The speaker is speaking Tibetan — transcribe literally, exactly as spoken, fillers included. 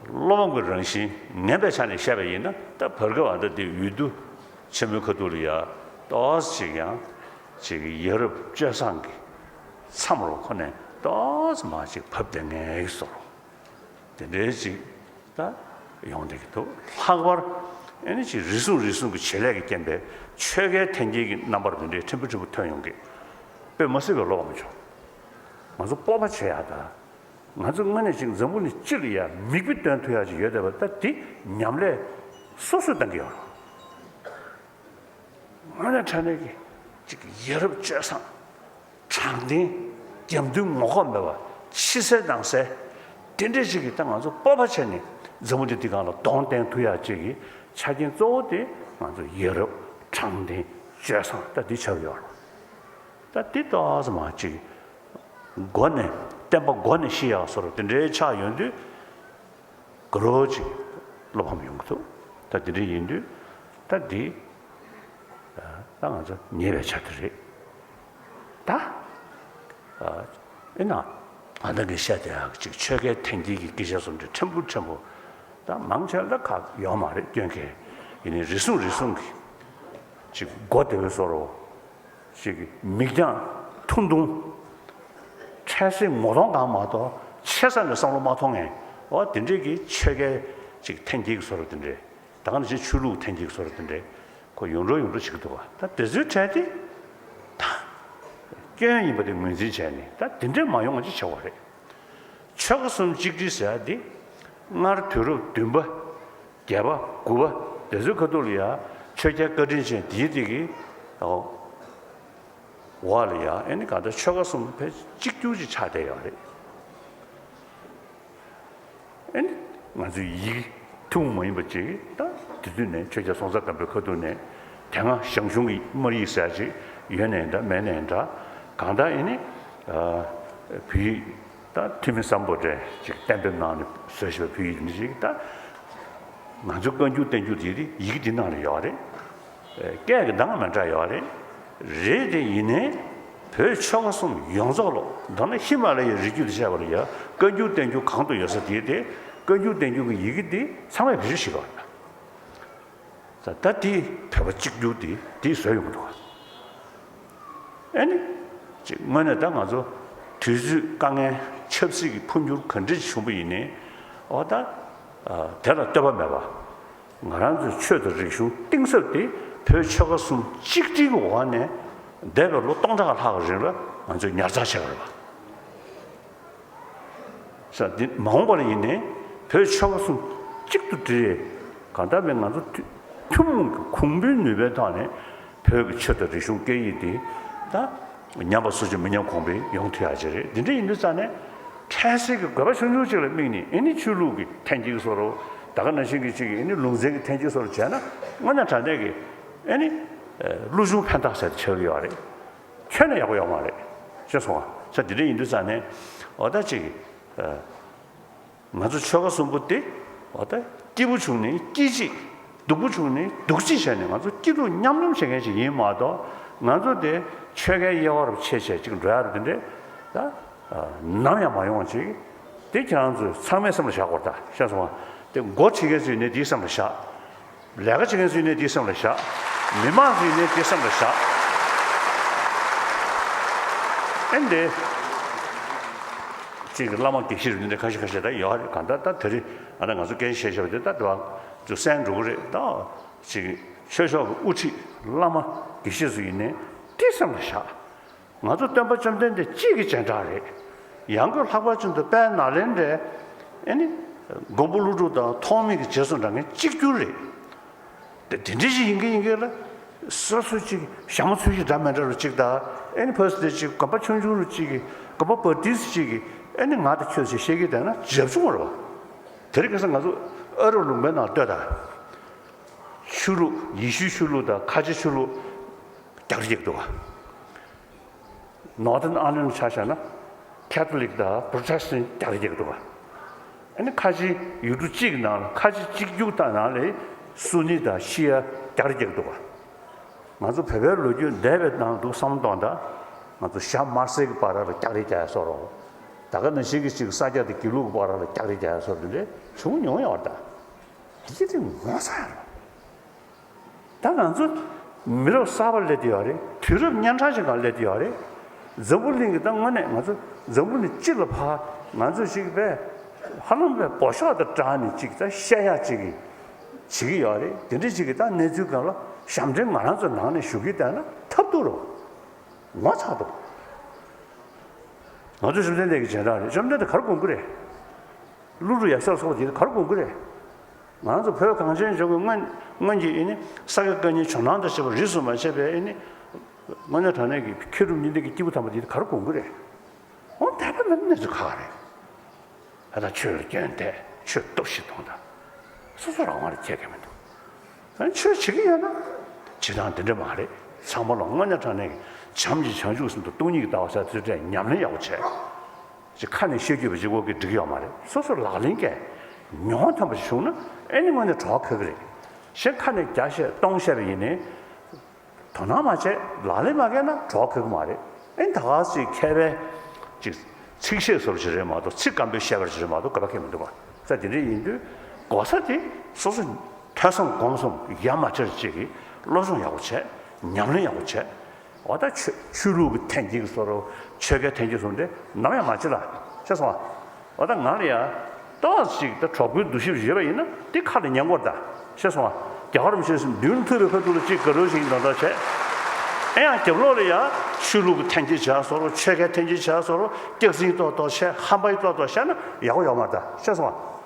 བློ་ཕམ་གྱི་རང་བཞིན་ངན་པའི་ཆ་ནས་བཤད་པ་ཡིན་ན། ད་བར་སྐབས་ཨ་ད་དེ་འོས་བསྡུ་ཆེན་མོའི་ཁ་ཐུག་ལ་ཡ་ཏོག་ཙམ་ཅིག་ཡང་ཅིག་ཡ་རབས་སྤྱོད་བཟང་གི་མཚམས་རུ་ཁོ་ནས་ཏོག་ཙམ་མ་ཅིག་བབས་བསྡད་མཁན་གྱི་བཟོ་འདྲ་དེ་འདྲའི་ཅིག་ད་ཡོང་བསྡད་ཀྱི་འདུག། ལྷག་པར་ཨེ་ནི་ཅིག་རེ་ཟུང་རེ་ཟུང་གི་བྱེད་ལས་ཀྱི་རྐྱེན་པས་ཆོལ་ཁའི་འཐེན་འཁྱེར་གྱི་རྣམ་པ་རུ་དེ་འདྲའི་ཕྲན་བུ་ཕྲན་བུ་ཐོན་ཡོང་གི། དཔེ་མ་སྲིད་པའི་བློ་ཕམ་བྱུང་། ང་ཚོ་སྤོབས་པ་བྱེད་ཡག་དང་། ང་ཚོ་དངོས་གནས་ཅིག་འཛམ་བུ་གླིང་སྤྱི་ལ་ཡ་མིག་དཔེ་སྟོན་ཐུབ་ཡག་ཅིག་ཡོད་བསྡད་པ། ད་དེ་ཉམས་ལེན་སོ་སོས་གཏང་གི་ཡོད་རེད། དངོས་གནས་དྲང་གནས་ཀྱི་ཅིག་ཡ་རབས་སྤྱོད་བཟང་། དྲང་བདེན། རྒྱབ་མདུན་ངོ་ལྐོག་མེད་པ། ཕྱི་གསལ་ནང་གསལ། དེ་འདྲས་ཅིག་གིས་ད་ང་ཚོ་སྤོབས་པ་བྱས་ནས་འཛམ་བུ་གླིང་འདི་སྒང་ལ་གདོང་བསྟན་ཐུབ་ཡག་ཅིག་གི་ཆ་རྐྱེན་གཙོ་བོ་དེ་ང་ཚོ་ཡ་རབས། དྲང་བདེན། སྤྱོད་བཟང་། ད་འདི་ཆགས་ཡོད་རེད། ད་འདི་ཏོག་ཙམ་མ་ཅིག་མགོ་ནས་བསྟན་པ་མགོ་ནས་ཤི་ཡག་བཟོ་འདྲ་དེ་འདྲའི་ཆགས་ཡོང་དུས། དགའ་རབ་ཅིག་བློ་ཕམ་ཡོང་གི་འདུག། ད་དེ་འདྲ་ཡིན་དུས་ད་འདི་ད་ང་ཚོ་ཉེས་པའི་ཆ་དེ་རེད། ད་ཨེ་ན་ང་ད་གིན་བཤད་བསྡད་ཡག་ཅིག་ཆོལ་ཁའི་འཐེན་འཁྱེར་གྱི་སྐད་ཆ་བཟོ་འདྲ་ཕྲན་བུ་ཕྲན་བུ་ད་མང་ཆེ་ལ་ཁག་ཡོད་མ་རེད། སྐྱོན་གལ་ཡིན་ནའི་རེ་ཟུང་རེ་ཟུང་གི་ཅིག་མགོ་བདེ་བའི་བཟོ་འདྲ། ཅིག་མིག་རྒྱང་ཐུང་ཐུང་། འཕྲལ་སེལ་ངོ་གདོང་གང་མ་གཏོགས་ཆེ་ས་ནས་བསམ་བློ་མ་ཐོངས་མཁན། འོ་དེ་འདྲས་ཀྱི་ཆོལ་ཁའི་ཅིག་འཐེན་འཁྱེར་གྱི་བཟོ་འདྲ་དེ་འདྲས། ད་ག་ནང་བཞིན་ཆོས་ལུགས་འཐེན་འཁྱེར་གྱི་བཟོ་འདྲ་དེ་འདྲས་ཁོ་ཡོང་འགྲོ་ཡོང་འགྲོ་བྱེད་ཀྱི་འདུག་བ། ད་དེ་ཚོའི་གྲས་དེ་ད་སྐྱོན་ཡིན་པ་དེ་ངོས་འཛིན་བྱས་ནས་ད་དེ་འདྲས་མ་ཡོང་བ་ཅིག་བྱ་བ་རེད། ཆོལ་ཁ་གསུམ་གཅིག་སྒྲིལ་ཟེར་ཡ་དེ་སྔར་དུས་རབས་བདུན་པ། བརྒྱད་པ། དགུ་པ་དེ་ཚོའི་ཁ་ཐུག་ལ་ཡ་ཆོས་རྒྱལ་བཀའ་དྲིན་ཅན་དེའི་དེ་གི་འོག་ལ་ཡ་ཨེ་ནི་གང་ལྟར་ཆོལ་ཁ་གསུམ་ཕལ་གཅིག་གྱུར་ཅིག་ཆགས་བསྡད་ཡོད་རེད། ཨེ་ནི་ང་ཚོའི་ཡིག་ཐུན་མོང་མ་ཡིན་པ་ཅིག་ད་དེ་དུས་ནས་ཆོས་རྒྱལ་སྲོང་བཙན་སྒམ་པོའི་ཁ་ཐུག་ནས་དེ་སྔ་ཞང་ཞུང་གི་སྨར་ཡིག་ཟེར་ཅིག་ཡོད་ནའི་འདྲ་མེད་ནའི་འདྲ། གང་ལྟར་ཨེ་ནི་བོད་ཡིག་ད་ཐུ་མི་སམ་བྷོ་ཊས་ཅིག་གཏན་འབེབས་གནང་ནས་བཟོས་བཞག་པའི་བོད་ཡིག་འདི་ཅིག་ད་ང་ཚོའི་བཀའ་འགྱུར་བསྟན་འགྱུར་དེ་ཡིག་འདི་ནང་ལ་ཡོད་རེད། སྐད་ཀྱི་གདངས་མི་འདྲ་ཡོད་རེད། རེད་དེ་ཡིན་ནའི་བོད་ཆོལ་ཁ་གསུམ་ཡོངས་རྫོགས་ལོ་མདོར་ན་ཧི་མ་ལ་ཡའི་རི་རྒྱུད་དུ་བཤད་པ་ལ་ཡ་བཀའ་འགྱུར་བསྟན་འགྱུར་གང་དུ་ཡོད་ས་དེ་དེ་བཀའ་འགྱུར་བསྟན་འགྱུར་གྱི་ཡི་གེ་འདི་ཚང་མས་བེད་སྤྱོད་བྱེད་དགོས་རེད། ད་ད་དེ་བོད་པ་གཅིག་གྱུར་དེ་དེ་བཟོས་ཡོང་གི་འདུག་ག། ཨེ་ནི། ཅིག་དངོས་གནས་ད་ང་ཚོ་དུས་ཚོད་དཀའ་ངལ་ཆབ་སྲིད་ཀྱི་འཕོ་འགྱུར་ག་འདྲ་ཞིག་བྱུང་པ་ཡིན་ནའི་འོ་ད་དེ་ལ་ལྟོས་པ་མེད་པ། ང་རང་ཚོའི་ཆོས་དང་རིག་གཞུང་གཏིང་ཟབ་དེ་བོད་ཆོལ་ཁ་གསུམ་གཅིག་སྒྲིལ་གྱི་འོག་ནས་འདས་པའི་ལོ་སྟོང་ཕྲག་ལྷག་གི་རིང་ལ་ང་ཚོས་ཉར་ཚགས་བྱས་པ་རེད་པ། ས་འདི་མ་འོངས་པར་ཡིན་ནའི་བོད་ཆོལ་ཁ་གསུམ་གཅིག་ཏུ་སྒྲིལ། གང་ལྟར་མིན་ང་ཚོ་ཐུ་ཐུན་མོང་གི་གོང་བུའི་ནུས་པའི་ཐོག་ནས་བོད་ཀྱི་ཆོས་དང་རིག་གཞུང་སྐད་ཡིག་འདི་ད་ཉམས་པ་སོར་ཆུད་མི་ཉམས་གོང་འཕེལ་ཡོང་ཐུབ་ཡག་ཅིག་རེད། འདི་འདྲ་ཡིན་དུས་ཙང་ནས་འཕྲལ་སེལ་གྱི་དགོས་པ་ཆུང་ཆུང་ཅིག་ལ་དམིགས་ནས་ཨེ་ནི་ཆོས་ལུགས་ཀྱི་འཐེན་འཁྱེར་བཟོ་འདྲ་ད་ག་ནང་བཞིན་གྱི་ཅིག་ཨེ་ནི་ལུང་ཚན་གྱི་འཐེན་འཁྱེར་བཟོ་འདྲ་བྱས་ན་དངོས་གནས་དྲང་གནས་ཀྱི་ཨེ་ནི་ཀླུ་གཞུང་ཕན་བཏགས་ཟེར་དེ་ཆགས་ཀྱི་ཡོད་རེད། ཁྱོན་ནས་ཡག་པོ་ཡོད་མ་རེད། ཤེས་སོང་ང་། ས་དེ་འདྲ་ཡིན་དུས་ཙང་ནས་འོ་ད་ཅིག་ང་ཚོ་ཆོལ་ཁ་གསུམ་པོ་དེ་འོ་ད་སྐྱིད་པོ་བྱུང་ནས་སྐྱིད་ཅིག་སྡུག་པོ་བྱུང་ནས་སྡུག་ཅིག་བྱས་ནས་ང་ཚོ་སྐྱིད་སྡུག་མཉམ་མྱོང་བྱེད་མཁན་ཞིག་ཡིན་མ་གཏོགས་ང་ཚོ་དེ་ཆོལ་ཁའི་དབྱེ་བ་རུ་ཕྱེ་བྱས་ཅིག་འགྲོ་ཡག་རུ་དེ་འདྲས་ད་ནམ་ཡང་མ་ཡོང་བ་ཅིག་དེ་ཁྱེད་རང་ཚོས་ཚང་མས་སེམས་ལ་བཞག་དགོས་རེད། ད་ཤེས་སོང་ང་། དེ་མགོ་ཁྲིད་མཁན་ཚོས་ནས་དེའི་སེམས་ལ་བཞག་ལས་ཀ་བྱེད་མཁན་ཚོས་ནས་དེའི་སེམས་ལ་བཞག་མི་མང་ཚོས་ནས་དེའི་སེམས་ལ་བཞག་ཨེ་འདི། ཅིག་བླ་མ་དགེ་བཤེས་རུ་འདི་འདྲ་ཁ་ཤས་ཁ་ཤས་ད་ཡོད་རེད། གང་ལྟར་ད་དེ་རིང་ང་ད་ང་ཚོ་སྐད་ཆ་བཤད་བཤད་པ་དེ་ད་དུ་བ་ཚོ་གསན་འགྲོ་གི་རེད། ད་ཅིག་ཆོས་ཕྱོགས་ཀྱི་དབུ་ཁྲིད་བླ་མ་དགེ་བཤེས་ཚོ་ཡིན་ནའི་དེ་སེམས་ལ་བཞག་ང་ཚོ་སྟོན་པ་བཅོམ་ལྡན་འདས་གཅིག་གི་རྗེས་འབྲང་རེད། ཡང་སྒོས་ལྷག་པར་ཅན་དུ་དཔལ་ནཱ་ལེནྡྲའི་ཨེ་ནི་མགོན་པོ་ཀླུ་སྒྲུབ་དང་ཐོགས་མེད་ཀྱི་རྗེས་སུ་འབྲང་མཁན་གཅིག་གྱུར་རེད། དེ་དེ་འདྲ་ཞིག་ཡིན་གྱི་ཡིན་གྱི་ལ། སོ་སོ་གཅིག་ཞྭ་མོ་ཚུལ་ཞིག་འདྲ་མི་འདྲ་རུ་གཅིག་དང་ཨེ་ནི་ཕ་སི་དེ་གཅིག་དགོན་པ་ཆུང་ཆུང་རུ་གཅིག་གི་དགོན་པ་བ་ཏི་སི་གཅིག་གི་ཨེ་ནི་ང་དང་ཁྱོད་ཅིག་བཤད་ཀྱི་བསྡད་ན་རྒྱབ་ཆུང་བ་རེད་བ། དེ་རིང་ཁ་སང་ང་ཚོ་ཨ་རབ་ལུང་པའི་ནང་ལྟོས་དང་། ཆོས་ལུགས་ཡེ་ཤུའི་ཆོས་ལུགས་དང་ཁ་ཆེ་ཆོས་ལུགས་རྒྱག་རེས་བྱེད་ཀྱི་འདུག་བ། ནོར་ཐན་ཨ་ལན་ཆ་བཞག་ན་ཁེ་ཐོ་ལིག་དང་པྲོ་ཊེ་སི་ཊན་རྒྱག་རེས་བྱེད་ཀྱི་འདུག་བ། ཨ་ནི་ཁ་ཆེ་ཡུལ་གྲུ་གཅིག་གི་ནང་ལ་ཁ་ཆེ་གཅིག་གྱུར་དང་ནང་ལ་སུ་ནི་དང་ཤི་ཡ་རྒྱག་རེས་བྱེད་ཀྱི་འདུག་བ། ང་ཚོ་བོད་པའི་ལོ་རྒྱུས་འདས་པའི་ནང་དུ་བསམ་བློ་གཏོང་དང་། ང་ཚོ་ཞྭ་དམར་སེར་གྱི་བར་ལ་རྒྱག་རེས་རྒྱག་ཡ་བཟོ་འདྲ། ད་ག་ནང་བཞིན་གྱི་ཅིག་ས་སྐྱ་དང་དགེ་ལུགས་ཀྱི་བར་ལ་རྒྱག་རེས་རྒྱག་ཡ་སོགས་དེ་འདྲ་བྱུང་མྱོང་ཡོད་རེད་ད། དེ་དེ་ངོ་ཚ་ཡ་རེད། ད་ང་ཚོ་མི་རབས་གསར་པ་སླེབས་བསྡད་ཡོད་རེད། དུས་རབས་གཉན་འཕྲང་ཞིག་སྒང་སླེབས་བསྡད་ཡོད་རེད། འཛམ་བུ་གླིང་གི་ད་དངོས་གནས་ང་ཚོ་འཛམ་བུ་གླིང་སྤྱི་ལ་ཕར་ང་ཚོ་ཅིག་པས་ཧ་ལམ་པས་འབོ་ཤོག་དང་སྦྲགས་ནས་ཅིག་ད་བཤད་ཡ་ཅིག་གི་བྱེད་ཀྱི་ཡོད་རེད། དེ་འདྲ་ཅིག་གི་ད་གནས་ཚུལ་སྒང་ལ་ཞབས་འདྲེན་ང་རང་ཚོ་ནང་ནས་ཞུ་གི་བསྡད་ན་ཐབས་སྡུག་རེད། ངོ་ཚ་འདུག་ང་ཚོ་བཅོམ་ལྡན་འདས་ཀྱི་རྗེས་འབྲང་རེད། བཅོམ་ལྡན་འདས་ག་རེ་དགོངས་ཀྱི་རེད། ཀླུ་སྒྲུབ་ཡབ་སྲས་སོགས་དེ་ག་རེ་དགོངས་ཀྱི་རེད། ང་ཚོ་བོད་གངས་ཅན་ལྗོངས་ཀྱི་སྔོན་སྔོན་གྱི་ཨེ་ནི་ས་དགེ་བཀའ་རྙིང་ཇོ་ནང་དང་བཅས་པ་རིས་སུ་མ་ཆད་པའི་ཨེ་ནི་དངོས་གནས་དྲང་གནས་ཀྱི་མཁས་གྲུབ་གཉིས་ལྡན་གྱི་སྐྱེས་བུ་དམ་པ་དེ་ག་རེ་དགོངས་ཀྱི་རེད། འོ་དད་པ་མེད་ན་གནས་ཚུལ་ཁག་རེད། ད་ལྟ་ཆོས་ལ་སྐྱོན་དེ་ཆོས་སྟོབས་ཤིག་གཏོང་དང་། སོ་སོ་རང་དབང་ལ་ཁྱད་ཀྱི་མི་འདུག་ཨ་ཆོས་བྱེད་ཀྱི་ཡོད་ན་བྱེད་སྟངས་འདི་འདྲ་མ་རེད། ཚང་མ་ལ་དངོས་གནས་དྲང་གནས་ཀྱི་བྱམས་ཀྱི་བྱང་ཆུབ་སེམས་དང་སྟོང་ཉིད་ཀྱི་ལྟ་བ་ཟེར་ཚུལ་འདྲ་ཉམས་ལེན་ཡག་པོ་བྱས། ཅིག་ཁ་ནས་བཤད་རྒྱུ་བ་ཅིག་འོག་གི་འགྲིག་ཡོད་མ་རེད། སོ་སོ་ལག་ལེན་གྱི་མྱོང་ཐོན་པ་ཞིག་བྱུང་ན་ཨེ་ནི་དངོས་གནས་གྲོགས་ཁ་གི་རེད། གཞན་ཁ་ནས་བརྒྱ་བཤད་སྟོང་བཤད་པ་ཡིན་ནའི། དོ་སྣང་མ་བྱས་ལག་ལེན་མ་བཀལ་ན་གྲོགས་ཁེག་མ་རེད། ཨེ་ད་ག་ཅིག་མཁས་པའི་ཅིག་ཚིག་བཤད་བཟོ་འདྲ་ཞིག་རེད་མ་གཏོགས་ཚིག་སྐམ་པོའི་བཤད་པ་ཞིག་རེད་མ་གཏོགས་ག་པ་ཁེག་མི་འདུག་པ། ས་དེ་འདྲ་ཡིན་དུས་གོ་ས་དེ་སོ་སོ་ཐོས་བསམ་སྒོམ་གསུམ་ཡ་མ་བྱེད་ཅིག་གིས་སློབ་སྦྱོང་ཡག་པོ་བྱས། ཉམས་ལེན་ཡག་པོ་བྱས། འོ་ད་ཆོས་ཆོས་ལུགས་ཀྱི་འཐེན་འཁྱེར་བཟོ་འདྲ་ཆོལ་ཁའི་འཐེན་འཁྱེར་བཟོ་འདྲ་ནམ་ཡང་མ་བྱེད་ལ། ཤེས་སོང་ང་། འོ་ད་ང་ལ་ཡ། ཏོག་ཙམ་ཅིག་ད་གྲོགས་པོའི་འདུ་ཤེས་ཡོད་པ་ཡིན་ན་དེ་ཁ་ལ་ཉན་དགོས་རེད་ད། ཤེས་སོང་ང་། རྒྱལ་བ་རིན་པོ་ཆེས་མདུན་ཐུབ་པའི་ཁ་ཐུག་ལ་ཅིག་དགའ་རོགས་ཤིག་ཡིན་དང་ད་བྱས། ཨེ་ཡང་རྒྱབ་ལོགས་ལ་ཡ་ཆོས་ལུགས་ཀྱི་འཐེན་འཁྱེར་བྱས་བཟོ་འདྲ་ཆོལ་ཁའི་འཐེན་འཁྱེར་བྱས་བཟོ་འདྲ་སྐྱག་རྫུན་ཏོག་ཏོག་བཤད་ཧམ་པ་ཡི་ཏོག་ཏོག་བཤད་ན་ཡག་པོ་ཡོད་མ་རེད་ད། ཤེས་སོང་ང་།